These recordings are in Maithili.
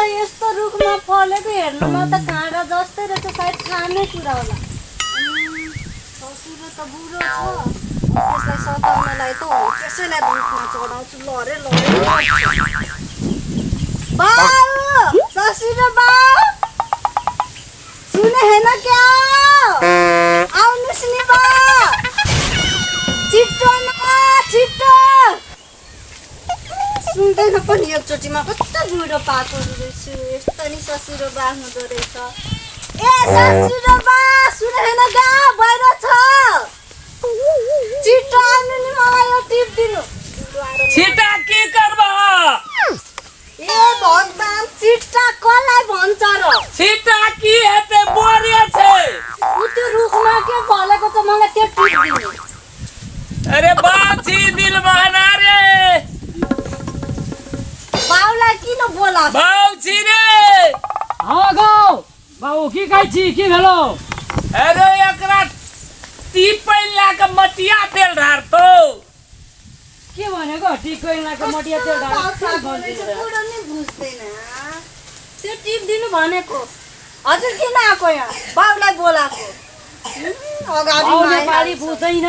यस्तो रुखमा फलेको हेर्नुमा त काँडा जस्तै रहेछ, सायद खाने कुरा होला। ससुरो त बुढो छ, त्यसलाई सताउनलाई त हो, त्यसैलाई रुखमा चढाउँछु। लरे लरे बाउ, ससुरो बाउ, सुने होइन क्या? आउनुहोस् नि बा, छिटो न छिटो। सुन्दैन पनि एकचोटिमा, कस्तो बुढो पाएको रहेछु, यस्तो नि ससुरो बा हुँदो रहेछ। ए ससुरो बा, सुने होइन क्या? बाहिर छ, छिटो आउनु नि, मलाई यो टिप दिनु। छिटा के करबा? ए भगवान, छिटा कसलाई भन्छ र? छिटा की हेतै, बोरे छै। उ त्यो रुखमा के फलेको छ, मलाई त्यो टिप दिनु। अरे बाछी दिल बहना रे। बाउलाई किन बोला? बाउछी रे। हाँ गौ बाबू, की कहै छी, की भेलो? अरे एकरा टिपै ला के मटिया तेल ढारतो। के भनेको? टिपै ला के मटिया तेल ढार? बुढो नि बुझ्दैन, त्यो टिप दिनु भनेको। हजुर किन आएको यहाँ? बाउलाई बोलाएको। अगाडि नेपाली बुझ्दैन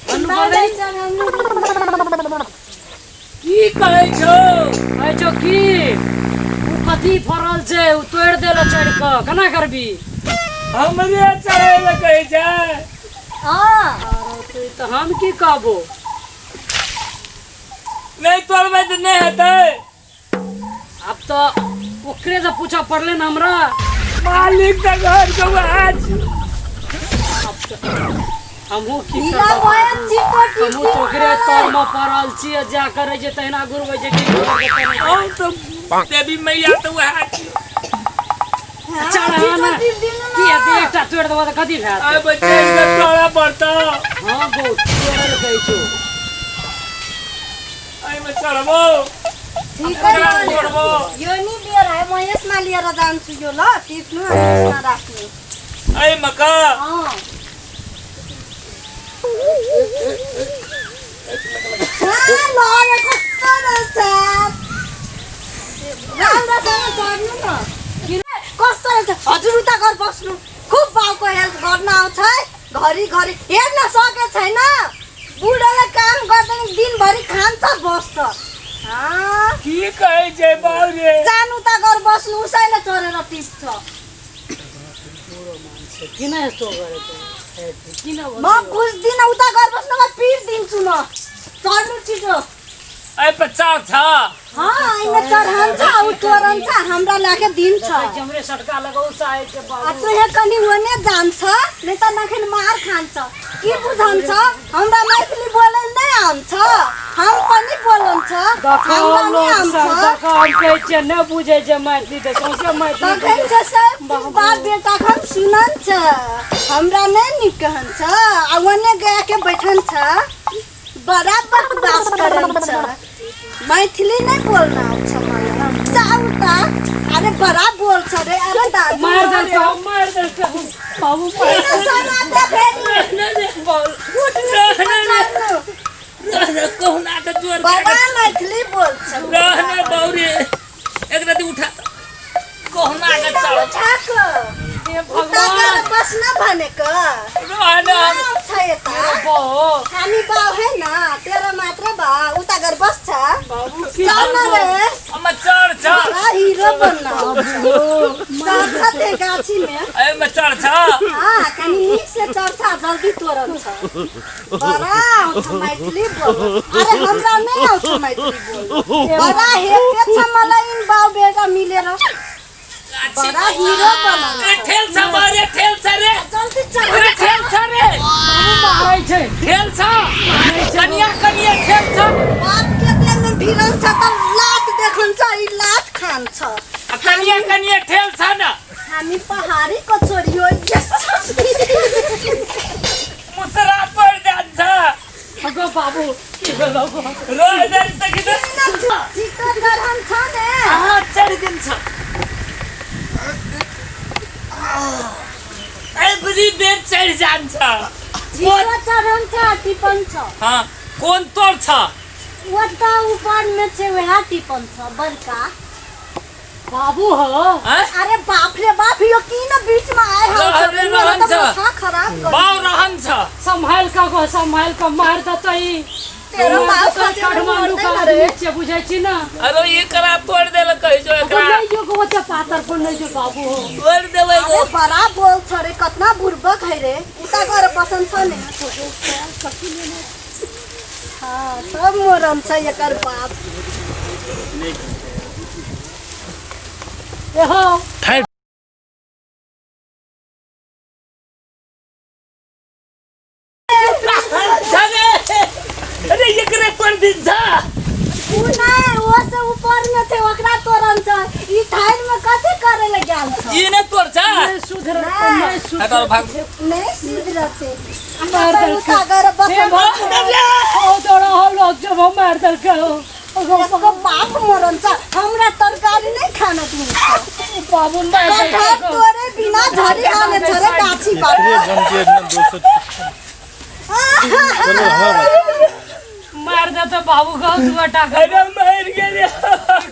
भन्नु पर्दैन। की कहै छौ? कहै छौ कि उ कथी फरल छै, उ तोड़ि देलो चढ़ि कऽ, केना करबी? हमरे चढ़ै लए कहै छै। हँ तऽ हम की कहबो? नहि तोड़बै तऽ नहि हेतै। आब तऽ ओकरे से पूछऽ पड़लै ने हमरा। मालिक तऽ घर के वएह छी। आब तऽ हमहूँ की ढिला करब? भयो, छिटो टिप हमहूँ तऽ ओकरे तरमे पड़ल छियै, जा करै छै तहिना घुरबै छै, की करबै तहिना। हम तऽ देवी मैया तऽ वएह छी। चढ़ा छिटो ने। टिप दिनु की न। हेतै, एकटा तोड़ि देबऽ तऽ कथी भए आइ बच्चे के तोड़ा पड़तौ। हँ गौ, तोड़ल कहै छौ। एहिमे चढ़बो? ठिकै एकरा छ। तोड़बो। यो नि लिएर आयो, म यसमा लिएर जान्छु यो, ल टिप्नु अनि यसमा राख्नु। एहिमे का? अँ लड्यो, कस्तो रहेछ, राम्रोसँग चढ्नु न, कस्तो रहेछ। हजुर उता गएर बस्नु, खुब बाउको हेल्प गर्न आउँछ है घरि घरि, हेर्न सकेको छैन बुढोले काम गर्दैन, दिनभरि खान्छ बस्छ। हाँ? की कहै छै बाउ रे? जानु उता गएर बस्नु, उसैले चढेर टिप्छ। किन यस्तो गरेको किन? म बुझ्दिनँ, उता गएर बस्नु, म पिर दिन्छु म, चढ्नु छिटो। एहि पर चढ़ छ? हाँ, एहिमे चढ़ान्छ, उ तोरन्छ, हाम्रा लाके दिन्छ। हमरे सटका लगाउ चाहे छै आ बाबू। तुहे कनि ओने जान्छ नै त नखेन मार खान्छ। के बुझन्छ, हाम्रा मैथिली बोल्न नै आउँछ, हम पनि बोलन्छ, हाम्रा नै आउँछ। हम कहै छियै नहि बुझै छै मैथिली तऽ सौंसे मैथिली तखन बुझै से सब बाप बेटा खन सुनन्छ, हमरा नै नीक कहन्छ, आ ओने गए के बैठन छ, बड़ा बकवास करन्छ, मैथिली नै बोल्न आउँछ मलाई, जाऊ त। अरे बड़ा बोल्छ रे, अरे दाजु मार देलकै, मार देलकै बाबू। किन समाते फेरि? कहुना के जोर बड़ा मैथिली बोल्छ। रहने बाउ रे, एकरा दे उठा, कहुना के चढ़। उठाक हे उता भगवान, गएर बस्न भनेको रहने हम। आउँछ यता। बहु हामी बाउ होइन, तेरो मात्र बाउ उता गएर बस्छ। बाबू की चल न रे। हम चढ़ छ। बड़ा हिरो बन्न चढ्छ त्यो गाछीमे। एहिमे चढ़ छ? हाँ, कनि नीक से चढ्छ, जल्दी तोरन्छ, बड़ा आउँछ मैथिली बोल्न। अरे हमरा नै आउँछ मैथिली बोल्न, बड़ा हेप्ने छ मलाई यिन बाउ बेटा मिलेर, बड़ा हिरो बनाउँछ। ए ठेल छ बाउ रे, ठेल छ रे। जल्दी चढ। अरे ठेल छ रे। मारै छै। ठेल छ, कनिया कनिया ठेल छ। बाप के देहमे भिरन्छ त लात देखन्छ, यी लात खान्छ। आ कनिया कनिया ठेल छ न। हामी पहाडीको छोरी हो। यस मुसरा पड़ जान्छ। अगो बाबू, की भेलौ गो? रहने सकी त। छिटो चढन्छ ने। अहाँ चढ़ दिन्छ, एभ्री बेर चढ़ जान्छ। छिटो चढन्छ, टिपन्छ। हाँ, कोन तोड़ छ? ओतऽ ऊपरमे छै, वएह टिपन छ बड़का। बाबू हो। आँय? अरे बाप रे बाप, यो की न बीच में आए हौ? अरे रहन छ। माथा खराब कर बाउ रहन छ। सम्हाल कऽ गो, सम्हाल कऽ, मार देतै। तेरो मार बाप देतै, खसे काठमांडू मरतै का न रे। आदमी छियै, बुझै छी ना? अरे एकरा तोड़ देलक कहै छौ एकरा। नहीं जो गो ओते पातर पर नहीं जो बाबू हो। तोड़ देबै अरे गो। बड़ा बोल छ रे, कतना बुर्बक है रे। उता गएर पसन्द छ नि। हाँ, सब मोरन छ एकर बाप। एहो। अरे एकरे पर दिन छ। उ नै, ओ से ऊपर में छै, ओकरा तोरन छ। ई थाल में कथी करे ले गेल छ? ई ने तोड़ छ। नहीं सुधर, नहीं सुधर। हटाओ भाग। नै सुधर छै। मार देलकै। उता गएर हे बसन। भगवान, ओ तोरा हो लोग जब हम मार देलकै हो। यसको बाप मरन छ, हमरा तरकारी नै खान दिन्छ। बाबू मार कटहर देलकै। तोरे बिना झरी आने छ रे गाछीबाट। 200। चलो हमारा मार देते बाबू को दुआ टाका। अरे मर गेलै।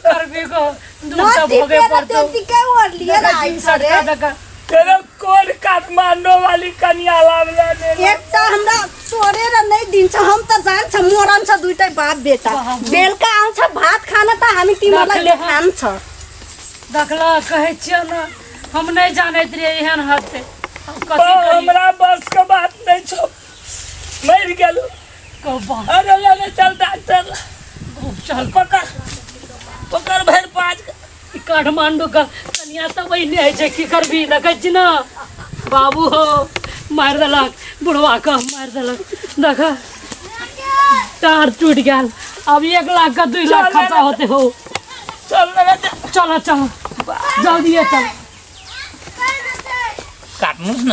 करबी को दूटा नदी भोगे पेर पड़तो। त्यतिकै ओर्लिएर आइछ रे। तेरे कोन काठमाडौँ वाली कन्या लावला ने? एकटा हमरा तोरेर नै दिन्छ, हम त जान्छ मरन छ दुइटै बाप बेटा। बाबू। बेलुका आउँछ भात खान त हामी तिमीहरूलाई राखले। देखान्छ। देखला, कहै छियै ने, हम नहि जानैत रहियै एहन होतै। हम कथी बाउ, करी? हमरा बस के बात नहीं छौ, मर गेलौ। कहू बा। अरे लेने चल डॉक्टर। चल। पकड़ पकड़ भरि पाँच। ई काठमांडू के कनिया तऽ ओहिने होइ छै, की करबी? देखै छी ने बाबू हो, मारि देलक बुढ़वा के, मारि देलक। देख, तार टूटि गेल। अब 1 लाख के 2 लाख खर्चा होते हो। चल रे। चलो चलो, जल्दी चल। काटनु न।